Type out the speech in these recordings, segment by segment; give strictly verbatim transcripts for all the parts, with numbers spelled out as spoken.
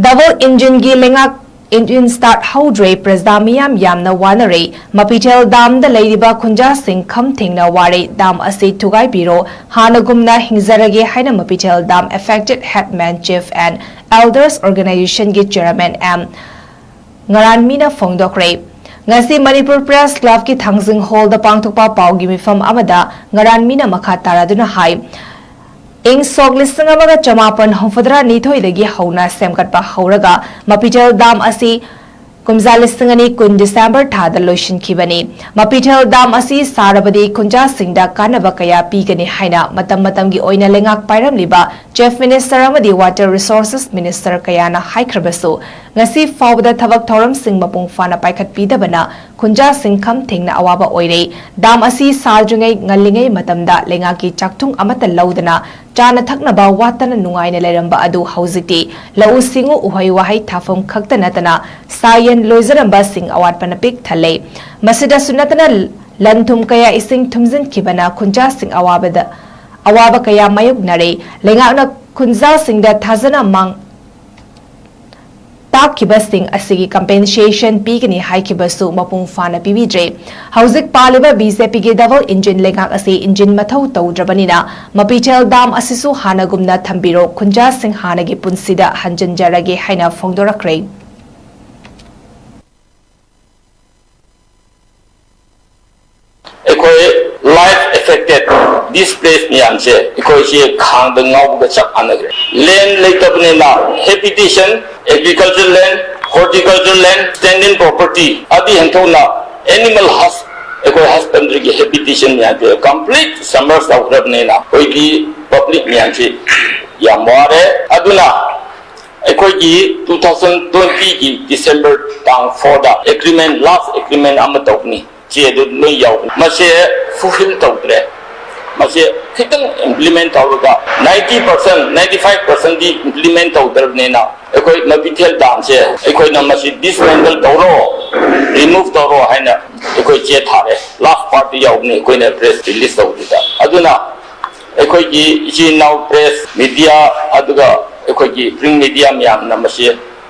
Double engineꯒꯤ ꯂꯩꯉꯥꯛ engine start ꯍꯧꯗ꯭ꯔꯦ, ꯄ꯭ꯔꯖꯥ ꯃꯤꯌꯥꯝ ꯌꯥꯝꯅ ꯋꯥꯅꯔꯦ꯫ ꯃꯄꯤꯊꯦꯜ ꯗꯥꯝꯗ ꯂꯩꯔꯤꯕ ꯈꯨꯟꯖꯥꯁꯤꯡ ꯈꯝ ꯊꯦꯡꯅ ꯋꯥꯔꯦ꯫ ꯗꯥꯝ ꯑꯁꯤ ꯊꯨꯒꯥꯏꯕꯤꯔꯣ, ꯍꯥꯟꯅꯒꯨꯝꯅ ꯍꯤꯡꯖꯔꯒꯦ ꯍꯥꯏꯅ ꯃꯄꯤꯊꯦꯜ dam affected headman, chief and elders organizationꯒꯤ chairman M ꯉꯔꯥꯟꯃꯤꯅ ꯐꯣꯡꯗꯣꯛꯈ꯭ꯔꯦ꯫ ꯉꯁꯤ ꯃꯅꯤꯄꯨꯔ ꯄ꯭ꯔꯦꯁ ꯀ꯭ꯂꯕꯀꯤ ꯊꯥꯡꯖꯤꯡ ꯍꯣꯜꯗ ꯄꯥꯡꯊꯣꯛꯄ ꯄꯥꯎꯒꯤ ꯃꯤꯐꯝ ꯑꯃꯗ ꯉꯔꯥꯟꯃꯤꯅ ꯃꯈꯥ ꯇꯥꯔꯗꯨꯅ ꯍꯥꯏ, ꯏꯪ ꯁꯣꯛ ꯂꯤꯁꯤꯡ ꯑꯃꯒ ꯆꯃꯥꯄꯟ ꯍꯨꯝꯐꯨꯇꯔꯥ ꯅꯤꯊꯣꯏꯗꯒꯤ ꯍꯧꯅ ꯁꯦꯝꯒꯠꯄ ꯍꯧꯔꯒ ꯃꯄꯤꯊꯦꯜ ꯗꯥꯝ ꯑꯁꯤ ꯀꯨꯝꯖꯥ ꯂꯤꯁꯤꯡ ꯑꯅꯤ ꯀꯨꯟ ꯗꯤꯁꯦꯝꯕꯔ ꯊꯥꯗ ꯂꯣꯏꯁꯤꯟꯈꯤꯕꯅꯤ꯫ ꯃꯄꯤꯊꯦꯜ ꯗꯥꯝ ꯑꯁꯤ ꯁꯥꯔꯕꯗꯤ ꯈꯨꯟꯖꯥꯁꯤꯡꯗ ꯀꯥꯟꯅꯕ ꯀꯌꯥ ꯄꯤꯒꯅꯤ ꯍꯥꯏꯅ ꯃꯇꯝ ꯃꯇꯝꯒꯤ ꯑꯣꯏꯅ ꯂꯩꯉꯥꯛ ꯄꯥꯏꯔꯝꯂꯤꯕ Chief Minister ꯑꯃꯗꯤ Water Resources Minister ꯀꯌꯥꯅ ꯍꯥꯏꯈ꯭ꯔꯕꯁꯨ, ꯉꯁꯤ ꯐꯥꯎꯕꯗ ꯊꯕꯛ ꯊꯧꯔꯝꯁꯤꯡ ꯃꯄꯨꯡ ꯐꯥꯅ ꯄꯥꯏꯈꯠꯄꯤꯗꯕꯅ ꯈꯨꯟꯖꯥꯁꯤꯡ ꯈꯝ ꯊꯦꯡꯅ ꯑꯋꯥꯕ ꯑꯣꯏꯔꯦ꯫ ꯗꯥꯝ ꯑꯁꯤ ꯁꯥꯗ꯭ꯔꯤꯉꯩ ꯉꯜꯂꯤꯉꯩ ꯃꯇꯝꯗ ꯂꯩꯉꯥꯛꯀꯤ ꯆꯥꯛꯊꯨꯡ ꯑꯃꯠꯇ ꯂꯧꯗꯅ ꯆꯥꯅ ꯊꯛꯅꯕ ꯋꯥꯠꯇꯅ ꯅꯨꯡꯉꯥꯏꯅ ꯂꯩꯔꯝꯕ ꯑꯗꯨ ꯍꯧꯖꯤꯛꯇꯤ ꯂꯧꯎ ꯁꯤꯡꯎ, ꯎꯍꯩ ꯋꯥꯍꯩ ꯊꯥꯐꯝ ꯈꯛꯇ ꯅꯠꯇꯅ ꯁꯥ ꯌꯦꯟ ꯂꯣꯏꯖꯔꯝꯕꯁꯤꯡ ꯑꯋꯥꯠꯄꯅ ꯄꯤꯛ ꯊꯜꯂꯦ꯫ ꯃꯁꯤꯗꯁꯨ ꯅꯠꯇꯅ ꯂꯟ ꯊꯨꯝ ꯀꯌꯥ ꯏꯁꯤꯡ ꯊꯨꯝꯖꯤꯟꯈꯤꯕꯅ ꯈꯨꯟꯖꯥꯁꯤꯡ ꯑꯋꯥꯕꯗ, ꯑꯋꯥꯕ ꯀꯌꯥ ꯃꯥꯌꯣꯛꯅꯔꯦ꯫ ꯂꯩꯉꯥꯛꯅ ꯈꯨꯟꯖꯥꯁꯤꯡꯗ ꯊꯥꯖꯅ ꯃꯥꯡ ꯇꯥꯛꯈꯤꯕꯁꯤꯡ ꯑꯁꯤꯒꯤ compensation ꯄꯤꯒꯅꯤ ꯍꯥꯏꯈꯤꯕꯁꯨ ꯃꯄꯨꯡ ꯐꯥꯅ ꯄꯤꯕꯤꯗ꯭ꯔꯦ꯫ ꯍꯧꯖꯤꯛ ꯄꯥꯜꯂꯤꯕ BJPꯒꯤ double engine ꯂꯩꯉꯥꯛ ꯑꯁꯤ engine ꯃꯊꯧ ꯇꯧꯗ꯭ꯔꯕꯅꯤꯅ ꯃꯄꯤꯊꯦꯜ ꯗꯥꯝ ꯑꯁꯤꯁꯨ ꯍꯥꯟꯅꯒꯨꯝꯅ ꯊꯝꯕꯤꯔꯣ, ꯈꯨꯟꯖꯥꯁꯤꯡ ꯍꯥꯟꯅꯒꯤ ꯄꯨꯟꯁꯤꯗ ꯍꯟꯖꯤꯟꯖꯔꯒꯦ ꯍꯥꯏꯅ ꯐꯣꯡꯗꯣꯔꯛꯈ꯭ꯔꯦ꯫ ꯑꯩꯈꯣꯏ life affected, displaced ꯃꯌꯥꯝꯁꯦ ꯑꯩꯈꯣꯏꯁꯦ ꯈꯥꯡꯗ ꯉꯥꯎꯕꯒ ꯆꯞ ꯃꯥꯟꯅꯈ꯭ꯔꯦ꯫ Land ꯂꯩꯇꯕꯅꯤꯅ habitation, agriculture land, horticulture land, standing property, ꯑꯗꯨ ꯍꯦꯟꯊꯣꯛꯅ animal hus-, ꯑꯩꯈꯣꯏ husbandryꯒꯤ habitation ꯃꯌꯥꯝꯁꯦ complete submerge ꯇꯧꯈ꯭ꯔꯕꯅꯤꯅ ꯑꯩꯈꯣꯏꯒꯤ public ꯃꯌꯥꯝꯁꯤ ꯌꯥꯝ ꯋꯥꯔꯦ꯫ ꯑꯗꯨꯅ ꯑꯩꯈꯣꯏꯒꯤ two thousand twentyꯒꯤ December ꯇꯥꯡ fourꯗ agreement, last agreement ꯑꯃ ꯇꯧꯕꯅꯤ꯫ ꯆꯦ ꯑꯗꯨ ꯂꯣꯏ ꯌꯥꯎꯕꯅꯤ꯫ ꯃꯁꯦ fulfil ꯇꯧꯗ꯭ꯔꯦ꯫ ꯃꯁꯦ ꯈꯤꯇꯪ implement ꯇꯧꯔꯒ ninety percent, ninety five percentꯗꯤ implement ꯇꯧꯗ꯭ꯔꯕꯅꯤꯅ ꯑꯩꯈꯣꯏ ꯃꯄꯤꯊꯦꯜ ꯗꯥꯝꯁꯦ ꯑꯩꯈꯣꯏꯅ ꯃꯁꯤ dismantle ꯇꯧꯔꯣ, remove ꯇꯧꯔꯣ ꯍꯥꯏꯅ ꯑꯩꯈꯣꯏ ꯆꯦ ꯊꯥꯔꯦ꯫ Last part ꯌꯥꯎꯕꯅꯤ ꯑꯩꯈꯣꯏꯅ press release ꯇꯧꯕꯗꯨꯗ꯫ ꯑꯗꯨꯅ ꯑꯩꯈꯣꯏꯒꯤ ꯏꯆꯤꯟ ꯏꯅꯥꯎ press, media, ꯑꯗꯨꯒ ꯑꯩꯈꯣꯏꯒꯤ print media ꯃꯌꯥꯝꯅ ꯃꯁꯤ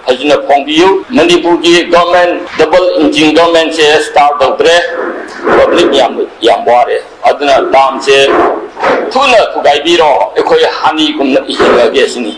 ꯐꯖꯅ ꯐꯣꯡꯕꯤꯌꯨ꯫ ꯃꯅꯤꯄꯨꯔꯒꯤ government, double engine governmentꯁꯦ start ꯇꯧꯗ꯭ꯔꯦ꯫ Public ꯌꯥꯝ, ꯌꯥꯝ ꯋꯥꯔꯦ꯫ ꯑꯗꯨꯅ ꯗꯥꯝꯁꯦ ꯊꯨꯅ ꯊꯨꯒꯥꯏꯕꯤꯔꯣ, ꯑꯩꯈꯣꯏ ꯍꯥꯟꯅꯒꯨꯝꯅ ꯍꯤꯡꯉꯒꯦ ꯁꯤꯅꯤ꯫